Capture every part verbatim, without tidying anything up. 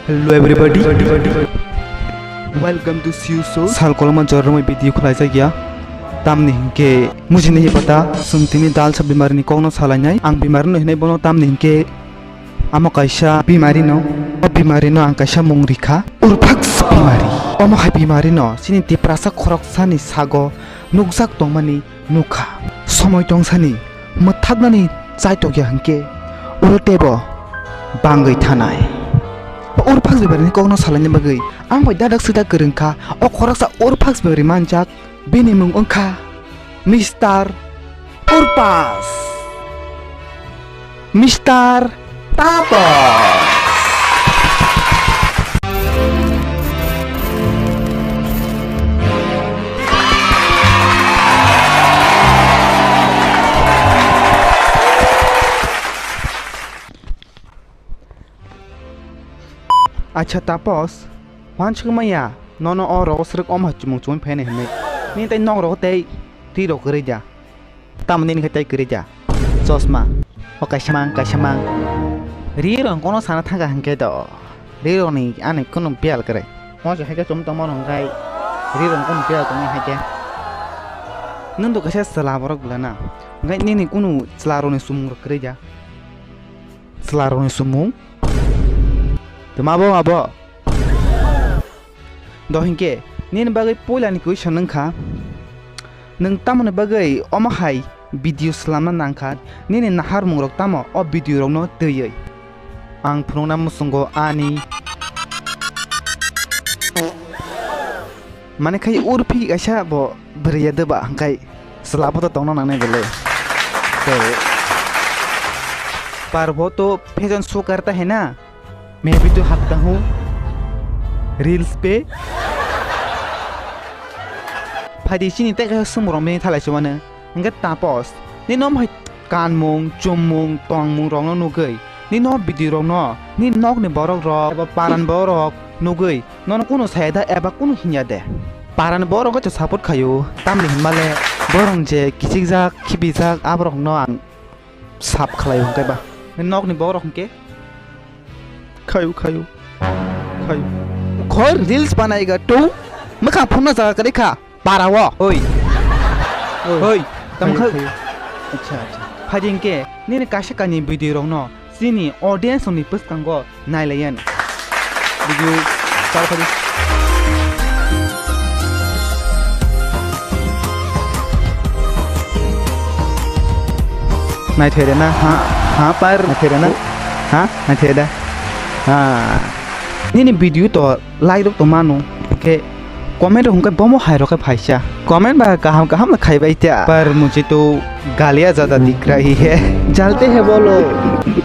Hello everybody. Welcome to Siu Show. Sal koloma joromoi video khwlaijak ya. Tamni hinkhe mujini hi pata, chwng tini dalsa bimari ni kokno salainai. Ang bimari no hinai bono tamni hinkhe amo kaisa bimari no, o bimari no ang kaisa mung rikha. Urphaks bimari. Omo hai bimari no chini Tiprasa khoroksani sago nukjak tongmani nukha. Somoi tongsani mwthaknani chaitokya hinkhe uro teibo bangwi thanai. O Urphaks bebari ni kokno salaina bagwi ang bai dadak sida kwrwngkha. O khoroksa Urphaks bebari manjak, bini mung wngkha Mister Urpas. Mister Tapo. Acha Tapos, wansuk maya, nono o rogo srwk omo hai chumung chumui phainai hinwi. Nini tei nok rogo tei twi rok kwrwi da? Tamo nini khe tei kwrwi da? Chosma. O kaisa mang, kaisa mang. Ri rong kono sana thangkha hinkhe do. Ri rong ni ani kunu biyal kwrwi. Mo se haikhe chum tongmo rong khai. Ri rong kunu biyal tongni haikhe. Nwng do kaisa chwla borok bwlana. Hinkhe nini kunu chwla rok ni chumung rok kwrwi da? Chwla rok ni chumung? Tma bo abo? Do hinkhe, nini bagwi puila ni question wngkha, nwng tamoni bagwi omo hai video swlamna nangkha, nini naharmung rok tamo o video rokno twiwi? Ang phunukna muchungo ani. Mane khai urphi kaisa bo bwrwi ya doba, hwnkhe chwla bo to tongna nangnai belai. So, par wo to fashion show karta hai na, मैं भी तो हकता हूँ reels पे। Phaidi chini tei kaisa swngmung rok mini thalai se mano. Hwnkhe Tapos, nini omo hai kanmung, chummung, tongmung rokno nugwi, nini o video rokno nini nokni borok rok eba parani borok rok nugwi nono kunu saya da eba kunu hinya de? Parani borok rok to support khaio, tamni hinmale borok je kichikjak, khibijak, aborok no ang sap khlaio hwnkhe ba. Nini nokni borok rok hwnkhe khaio, khaio, khaio. Khor reels banaiga tu, mwkhang phunukna jaga kwrwi kha. Para o. Oi. Oi. Oi. Tamo kha. Acha, acha. Phaidi hinkhe nini kaisa kainwi video rokno chini audience rokni bwskango nailaiyan. Video char phaidi. Naithai rena, ha, ha, par. Naithai rena, ha, naithai da. Ha. Nini video to like rok to mano, hwnkhe comment rok hwnkhe bomo hai rok khe phaisa. Comment ba kaham kaham no khai bai ta. Par mujhe to galiya jada dikh rahi hai. Jalte hai bolo.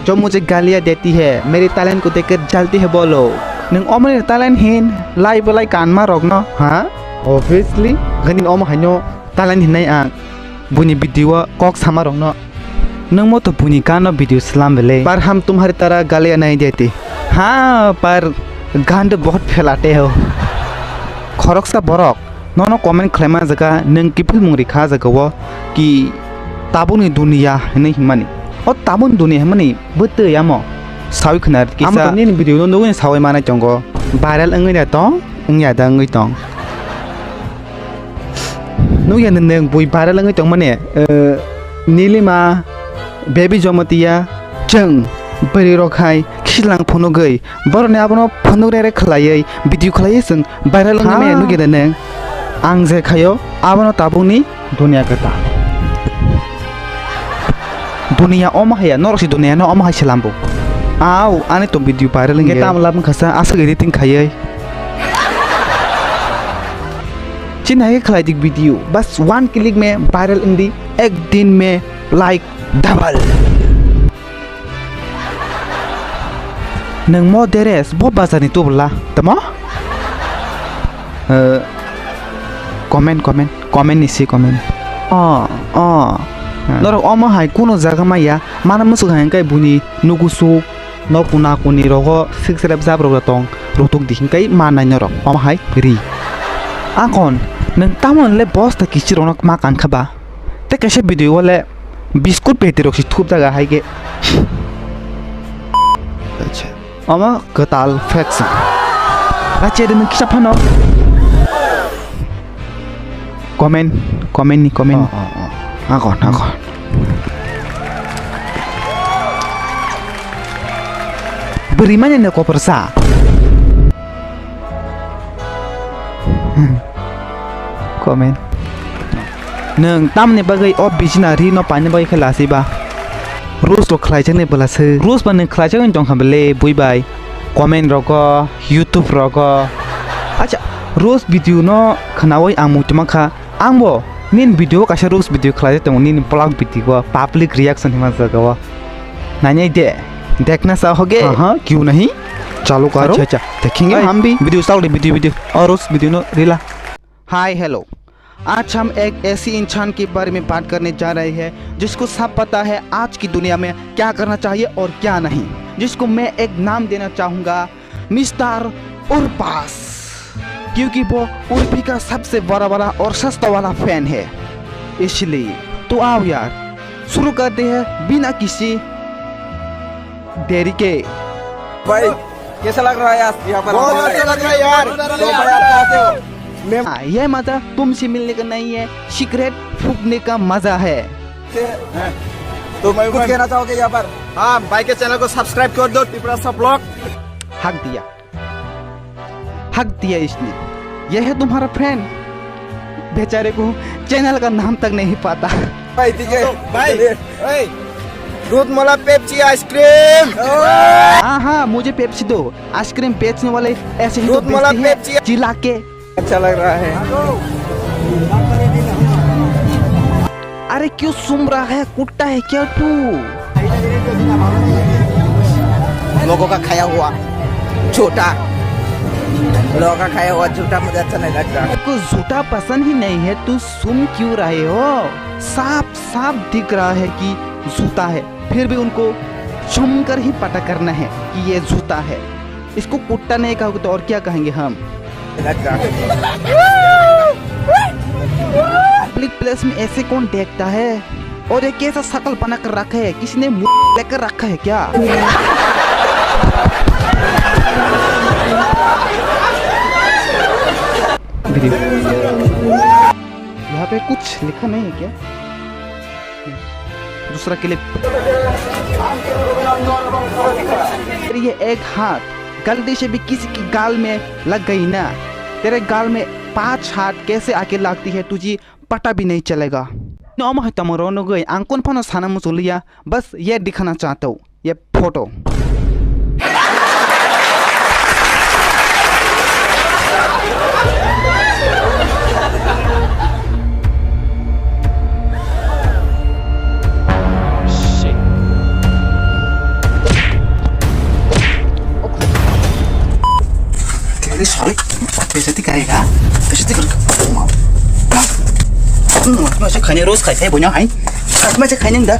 Jo mujhe galiya deti hai. Mere talent ko dekhkar jalte hai bolo. Nwng omoni talent hin lai belai kanma rok no, ha? Obviously, gani omo hai no talent hinai ang. Buini video o kok sama rok no. Nwng mo to buini gan no video slam belai. Par ham tumhari tara galiya nahi deti. Ha, par gan de bahut phelate ho. Khoroksa borok nono comment khlaima jaga nwng kiphilmung rikha jaga o ki tabukni duniya hinwi himani. O tabukni duniya himani bwtwi amo sawi khna kisa. Amo to nini video no nugwi sawi manai tongo. Viral wngwi da tong, wngya da wngwi tong. Nukya nwng bui viral wngwi tongmani, eh, Nilima, Baby Jomotia, chwng bwrwi rok hai khichlang phunugwi borokni abono phunuk rere khlaiwi video khlaiwi chwng viral wngwi maya nukya nwng. Ang je khaio abono tabukni duniya kwtal. Duniya omo haya, norok si duniya no omo hai se lambo. Au, ani to video viral wngya. Tam lab wngkha sa aswk editing khaiwi. Chini hai khe khlai di video, bas one click me viral wng di, ek din me like double. Nwng mo dress bo bazar ni tubula, tamo? Eh, comment, comment, comment ni si comment. Oh, oh. Norok omo hai kuno jaga maya, mana musuk hai khe buni nugu suk. Nok kuna kuni rogo six rep jab rok tong rutuk di hinkai manai norok omo hai ri. Akon nwng tamon le bosta kichi rokno ma kankha ba? Te kaisa video o le biskut peti rok si thup jaga hai khe. Acha. Omo kwtal faction. Rache de nung kisa phano. Comment, comment ni, comment. Oh, oh, oh. Ako, ako. Beri mana ne kopersa? Comment. Nwng tamni bagwi o bijina ri no paina bagwi khe lasiba? Roast rok khlaijaknai bwla se. Roast ba nwng khlaijaknai tongkha bele bui bai. Comment rogo, YouTube rogo. Acha, roast video no khnaui ang muchungma kha. Ang bo nini video kaisa roast video khlaijak tongo, nini vlog video o public reaction hima jaga o. Nainai de. Dekhna cha hoge. हाँ, हाँ, क्यों नहीं? चालू करो। अच्छा, अच्छा। देखेंगे हम भी। Video start de, video, video. O roast video no rila. Hi, hello। आज हम एक ऐसी इंसान के बारे में बात करने जा रहे हैं जिसको सब पता है आज की दुनिया में क्या करना चाहिए और क्या नहीं, जिसको मैं एक नाम देना चाहूँगा, मिस्टर उर्पास, क्योंकि वो उर्फी का सबसे बड़ा वाला और सस्ता वाला फैन है। इसलिए तो आओ यार, शुरू करते हैं बिना किसी देरी के। भाई, कैसा लग रहा है आज यहाँ पर? बहुत अच्छा लग रहा है यार। तो भाई, आप कहाँ से हो? मैं हाँ, ये मजा तुमसे मिलने का नहीं है, सिगरेट फूकने का मजा है। तो कुछ कहना चाहोगे यहाँ पर? हाँ, भाई के चैनल को सब्सक्राइब कर दो, टिपरा सा ब्लॉग। हक दिया, हक दिया इसने। ये है तुम्हारा फ्रेंड, बेचारे को चैनल का नाम तक नहीं पता। भाई, ठीक है। भाई, चलिए। ए, दूध मला पेप्सी आइसक्रीम। हाँ, हाँ, मुझे पेप्सी दो। आइसक्रीम बेचने वाले ऐसे ही तो दूध मला बेचते हैं, पेप्सी। चिल्ला के। अच्छा लग रहा है। अरे, क्यों सूंघ रहा है? कुत्ता है क्या तू? लोगों का खाया हुआ झूठा, लोगों का खाया हुआ झूठा मुझे अच्छा नहीं लगता। आपको झूठा पसंद ही नहीं है, तू सूंघ क्यों रहे हो? साफ साफ दिख रहा है कि जूता है, फिर भी उनको चूम कर ही पता करना है कि ये जूता है। इसको कुत्ता नहीं कहोगे तो और क्या कहेंगे हम? पब्लिक प्लेस में ऐसे कौन देखता है? और ये कैसा शकल बना कर रखा है? किसी ने मुंह लेकर रखा है क्या? यहाँ पे कुछ लिखा नहीं है क्या? दूसरा क्लिप। ये एक हाथ गलती से भी किसी की गाल में लग गई ना, तेरे गाल में पांच हाथ कैसे आके लगती है तुझे पता भी नहीं चलेगा। Nomo hai tamo ro nugui ang kun phano sana muchuliya, bas ye dikhana chahta hu. ये फोटो। Sorry, पैसे दिखाएगा, पैसे दिखा। मैं से खाने रोज खाते हैं बोना है। मैं से खाने दा।